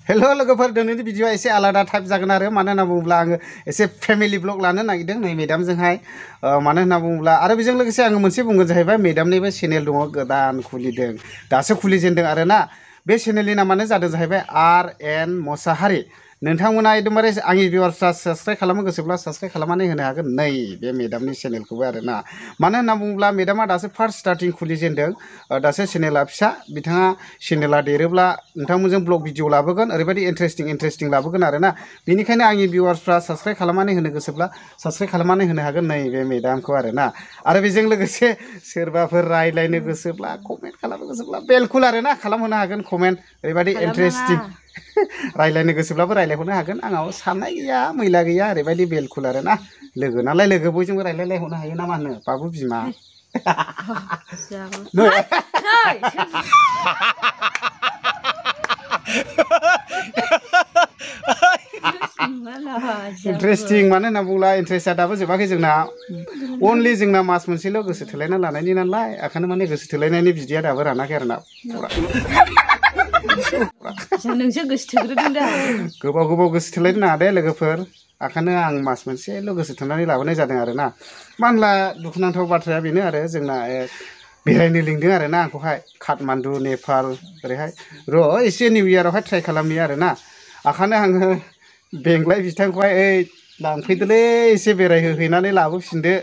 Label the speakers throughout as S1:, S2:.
S1: हेल' लोगोफोर दिनैनि भिडिअआ एसे आलादा टाइप जागोन आरो मानो होनना बुङोब्ला आङो एसे फेमिलि ब्लग लानो नागिरदों नै मेडामजोंहाय मानो होनना बुङोब्ला आरो बेजों लोगोसे आङो मोनसे बुंगोन जाहैबाय मेडामनिबो चेनेल दङ गोदान खुलिदों दासो खुलिजेनदों आरो ना बे चेनेलनि नामानो जादों जाहैबाय RN मोसाहारि नोंथांमोना एकदमबारे आंनि भिउवार्सफ्रा साबस्क्राइब खालामनो गोसोब्ला साबस्क्राइब खालामनानै होनो हागोन नै बे मेडामनि चेनेलखौबो आरो ना मानो होनना बुङोब्ला मेडामा दासो फार्स्ट स्टार्टिं खुलिजेनदों दासो चेनेला फिसा बिथाङा चेनेला देरोब्ला नोंथांमोनजों ब्लग भिडिअ लाबोगोन ओरैबायदि इन्टारेस्टिं लाबोगोन आरो ना बेनिखायनो आंनि भिउवार्सफ्रा साबस्क्राइब खालामनानै होनो गोसोब्ला साबस्क्राइब खालामनानै होनो हागोन नै बे मेडामखौ आरो ना आरो बेजों लोगोसे सोरबाफोर रायलायनो गोसोब्ला कमेन्ट खालामनो गोसोब्ला बिलकुल आरो ना खालामहोनो हागोन कमेन्ट ओरैबायदि इन्टारेस्टिं रायलायनो गोसोब्लाबो रायलायहरनो हागोन आंनाव साननाय गैया मैला गैया ओरैबायदि बिलकुल आरो ना लोगो नालाय लोगो बयजोंबो रायलायलायहरनो हायो ना मा होनो बाबु बिमा इन्टारेस्टिं मानो होनना बुङोब्ला इन्टारेस्टआ दाबो जोबाखै जोंना अनलि जोंना मास मोनसेल' गोसो थोलायना लानायनि नालाय ओंखायनो माने गोसो थोलायनायनि बिदिया दाबो रानाखै आरो ना
S2: नोंसो गोसो थोग्रोदों दा
S1: गोबाव गोसो थोलायनो नाङा दे लोगोफोर ओंखायनो आं मास मोनसेल' गोसो थोनानै लाबोनाय जादों आरो ना मानो होनब्ला दुखुनांथाव बाथ्राया बेनो आरो जोंना बेरायनो लिंदों आरो ना आंखौहाय काठमान्डु नेपाल ओरैहाय र' एसे निउ इयारावहाय ट्राइ खालामनि आरो ना ओंखायनो आङो बेंलाय बिथांखौहाय ओइ लांफैदोलै एसे बेरायहोहैनानै लाबोफिनदो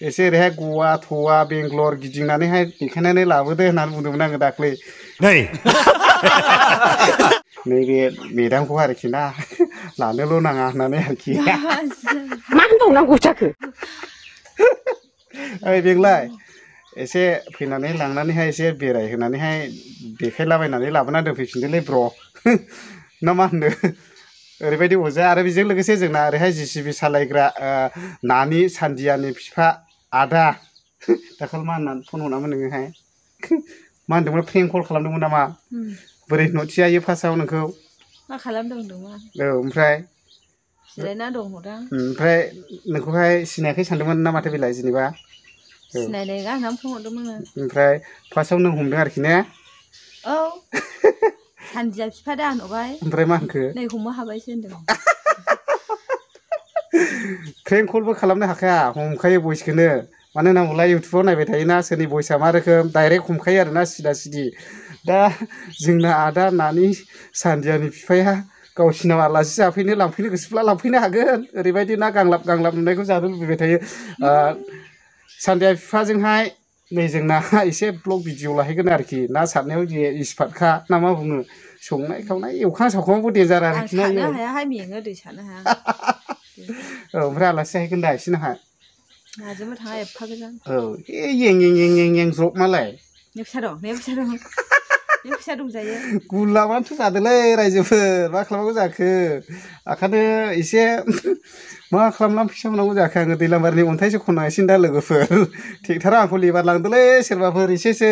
S1: एसे ओरैहाय गवा थवा बेंगलर गिदिंनानैहाय देखायनानै लाबोदो होननानै बुंदोंमोन आङो दाख्लै नैबे मेडामखौ आरोखि ना लानोल' नाङा होननानै आरोखि मा होनबावनांगौ जाखो ओइ बेंलाय एसे फैनानै लांनानैहाय एसे बेरायहोनानैहाय देखायलाबायनानै लाबोना दोनफैफिनदोलै ब्र' ना मा होनो ओरैबायदि अजा आरो बेजों लोगोसे जोंना ओरैहाय JCB सालायग्रा नानि सान्दियानि बिफा आदा दाखालि मा होननानै फन हरामोन नोङोहाय मा होनदोंमोन प्रेंक कल खालामदोंमोन नामा बोरै न'थियायो फार्स्टआव नोंखौ
S2: मा खालामदों होनदोंमोन
S1: औ ओमफ्राय
S2: जिरायना दं हरदां
S1: ओमफ्राय नोंखौहाय सिनायाखै सानदोंमोन ना माथो बेलाय जेनेबा
S2: सिनायनाय नङा होननानै फन हरदोंमोन
S1: ओमफ्राय फार्स्टआव नों हमदों आरोखि ने
S2: औ सानदिया बिफा दा होनहरबाय
S1: ओमफ्राय मा होनखो
S2: नै हमनो हाबायसो होनदों
S1: प्रेंक कलबो खालामनो हाखाया हमखायो भइसखौनो मानो होनना बुङोब्ला इउटुबाव नायबाय थायोना सोरनि भइसआ मा रोखोम डाइरेक्ट हमखायो आरोना सिदा सिदि दा जोंना आदा नानि सान्दियानि बिफाया गावसिनाव आलासि जाफैनो लांफैनो गोसोब्ला लांफैनो हागोन ओरैबायदि ना गांलाब नुनायखौ जानो लुबैबाय थायो सान्दिया बिफाजोंहाय नै जोंना एसे ब्लग भिडिअ लाहैगोन आरोखि ना सारनायाव जे एक्सपार्टखा ना मा बुङो संनाय खावनाय एवखां सावखांबो देन्जार आरोखि ना
S2: सारनो हायाहाय मेङो दै सारनो हाया
S1: औ ओमफ्राय आलासि जाहैगोन दा एसेनाहा
S2: नाजोंबो थाङा एफा गोजान
S1: औ यें ज्रब मालाय
S2: ने फैसा दंजायो
S1: गुलामानोथ' जादोंलै रायजोफोर मा खालामनांगौ जाखो ओंखायनो एसे मा खालामनानै फैसा मोननांगौ जाखो आङो दैलामारिनि अन्थाइसो खननांसिनो दा लोगोफोर ट्रेक्टरा आंखौ लेबार लांदोंलै सोरबाफोर एसेसो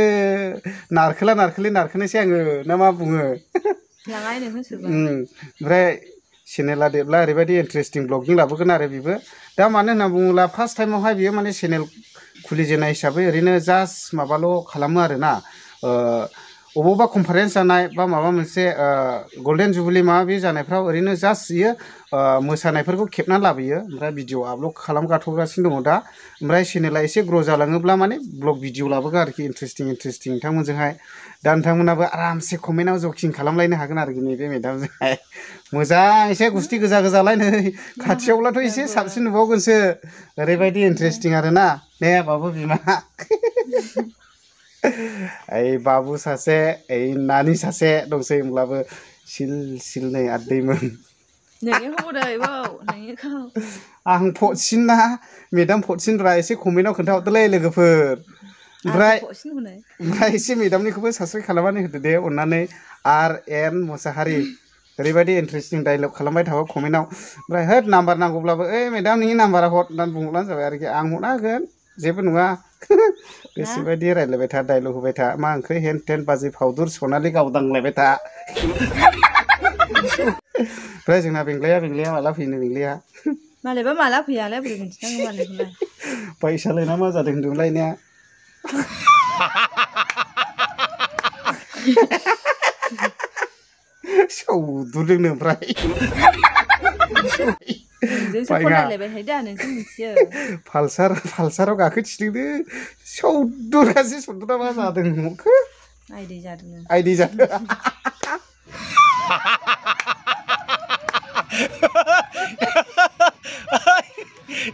S1: नारखोनोसै आङो ना मा बुङो
S2: लाङाय नोंखौ सोरबा
S1: ओमफ्राय चेनेला देरब्ला ओरैबायदि इन्टारेस्टिं ब्लगिं लाबोगोन आरो बेबो दा मानो होनना बुङोब्ला फार्स्ट टाइमावहाय बियो माने चेनेल खुलिजेननाय हिसाबै ओरैनो जास्ट माबाल' खालामो आरोना अबावबा कनफारेन्स जानाय बा माबा मोनसे गल्डेन जुबलि माबा माबि जानायफ्राव ओरैनो जास्ट बियो मोसानायफोरखौ खेबनानै लाबोयो ओमफ्राय भिडिअ आपल'ड खालामगासिनो दङ दा ओमफ्राय चेनेला एसे ग्र' जालाङोब्ला माने ब्लग भिडिअ लाबोगोन आरोखि इन्टारेस्टिं नोंथांमोनजोंहाय दा नोंथांमोनाबो आरामसे कमेन्टआव जकिं खालामलायनो हागोन आरोखि नैबे मेडामजोंहाय मोजां एसे गुस्थि गोजालाय नै खाथियावब्लाथ' एसे साबसिन नुबावगोनसो ओरैबायदि इन्टारेस्टिं आरोना ने बाबु बिमा ओइ बाबु सासे ओइ नानि सासे दंसै होमब्लाबो सिल नै आदैमोन आं फटसिनना मेडाम फटसिनब्रा एसे कमेन्टआव खोन्थाहरदोलै लोगोफोर ओमफ्राय एसे मेडामनिखौबो साबस्क्राइब खालामनानै होदो दे अननानै RN मोसाहारि ओरैबायदि इन्टारेस्टिं डायलग खालामबाय थागौ कमेन्टआव ओमफ्राय होद नाम्बार नांगौब्लाबो ओइ मेडाम नोंनि नाम्बारा हर होननानै बुंहरब्लानो जाबाय आरोखि आं हरना होगोन जेबो नङा गोसोबायदि रायज्लायबाय था डायलग होबाय था मा ओंख्रि हेन टेन बाजै फावदुर सनालि गावदांलायबाय था ओमफ्राय जोंना बेंग्लाया माला फैनो बेंग्लाया
S2: मालायबा माला फैयालाय बोरै मिन्थिनांगौ मालायखौलाय
S1: फैसालाय ना मा जादों होनदोंलाय ने सौदुदोंनो ओमफ्राय
S2: जोंसो फरायलायबाय थायो दा नोंसो मिथियो
S1: पालसाराव गाखोथिदोंनो सौदुगासि सौदुना मा जादों नंखो
S2: आइदै जादों
S1: आइदै जादों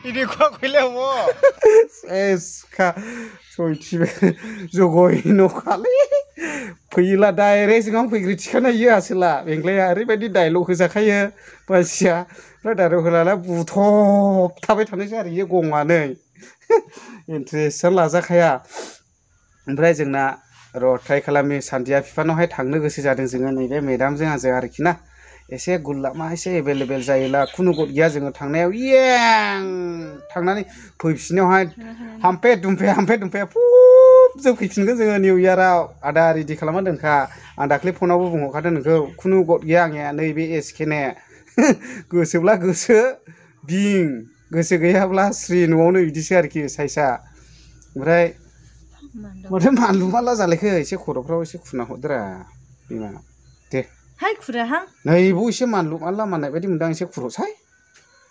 S1: ini kok kile mo eska soitibe jogoino khali फैला डाइरेक्ट जों फैग्रि थिखानायो आसोला बेंग्लाया ओरैबायदि डायलग होजाखायो बासिया ओमफ्राय डायलग होलाला बुथब थाबाय थानायसै आरो इयो गङानै इन्ट्रेस्टआनो लाजाखाया ओमफ्राय जोंना र' ट्राइ खालामनि सान्दिया बिफानावहाय थांनो गोसो जादों जोङो नैबे मेदामजों आंजों आरोखि ना एसे गुलामा एसे एभेलेबेल जायोला खुनु गद गैया जोङो थांनायाव इयां थांनानै फैफिननायावहाय हामफे दुमफे जों फैफिनगोन जोङो निउ इयाराव आदा रेडि खालामना दोनखा आं दाख्लै फनावबो बुंहरखादों नोंखौ खुनु गद गैया आंनिया नैबे एसकेने गोसोब्ला गोसो बिं गोसो गैयाब्ला स्रि न'आवनो बिदिसो आरोखि साइसा ओमफ्राय माथो मानलु मानला जालायखो एसे खर'फ्राव एसे खुना हरदोरा बिमा दे
S2: हाय खुराहां
S1: नैबो एसे मानलु मानला माननाय बायदि मोनदां एसे खर'साय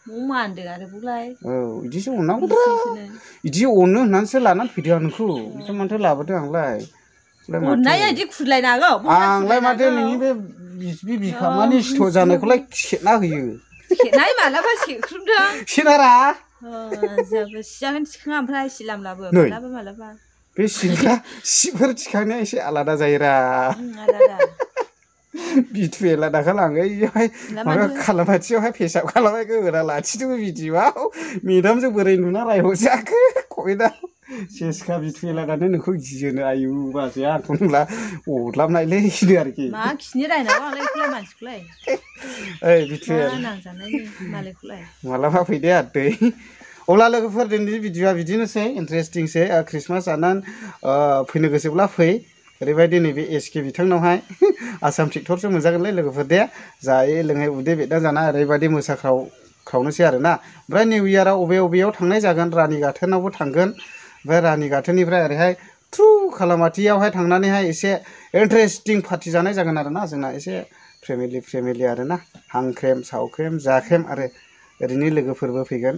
S2: मानदों आरो बुलाय
S1: औ बिदिसो अननांगौद्रा बिदि अनो होननानैसो लानानै फैदों आं नोंखौ ओमफ्राय माथो लाबोदों आंलाय
S2: अननाया बिदि खुरलायनांगौ
S1: आंलाय माथो नोंनि बे बिखामानि सिथर जानायखौलाय खेबना होयो
S2: खेबनाय मालाबा खेख्रुबदों
S1: सिनारा
S2: जोबो सियाखौनो थिखाङा ओमफ्राय सिलामलाबो मालाबा
S1: बे सिफोर थिखांनाया एसे आलादा जायोरा
S2: आलादा
S1: बिथुएला दाखाल आं ओइहाय माबा खालामाथियावहाय फेसाब खालामबाय गोरा लाखिदोंबो भिडिअआव मेदामजों बोरै नुना रायहरजाखो कमेन्टआ सेसखा बिथुएला दानो नोंखौ गियोनो आयु बाजैया आंखौ नुला अरलाबनायलै होनो आरोखि
S2: मा खिनि रायनांगौ आंलाय बेखौलाय मानसिखौलाय
S1: ओइ बिथुएल
S2: नांजानायनि मालायखौलाय
S1: मालाबा फैदे आदै अब्ला लोगोफोर दिनैनि भिडिअआ बिदिनोसै इन्टारेस्टिंसै ख्रिस्टमास जानानै फैनो गोसोब्ला फै ओरैबायदि नैबे एसके बिथांनावहाय आसाम ट्रेक्टरसो मोनजागोनलै लोगोफोर दे जायै लोङै उदै बेदना जाना ओरैबायदि मोसाख्रावनोसै आरोना ओमफ्राय निउ इयाराव अबेयाव थांनाय जागोन रानि गाथोनावबो थांगोन ओमफ्राय रानि गाथोननिफ्राय ओरैहाय थ्रु खालामाथियावहाय थांनानैहाय एसे इन्टारेस्टिं पार्टि जानाय जागोन आरोना जोंना एसे फेमिलि आरोना हांख्रेम सावख्रेम जाख्रेम आरो ओरैनो लोगोफोरबो फैगोन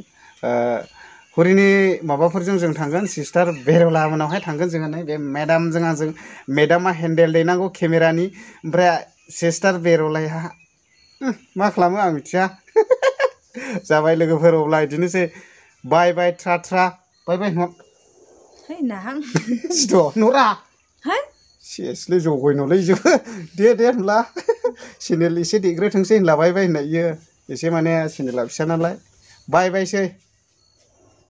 S1: हरिनि माबाफोरजों जों थांगोन सिस्टार बेरला मोनावहाय थांगोन जोङो नै बे मेदामजों आंजों मेदामा हेन्देल दैनांगौ केमेरानि ओमफ्राय सिस्टार बेरलाया मा खालामो आं मिथिया जाबाय लोगोफोर अब्ला बिदिनोसै बाय बाय ट्रा बाय बाय
S2: है नाहां
S1: सिथ' नरा
S2: है
S1: सेसलै जगयनोलै जोबो दे होनब्ला चेनेल एसे देग्रोथोंसै होनला बाय बाय होननाय इयो एसे माने चेनेला फिसा नालाय बाय बायसै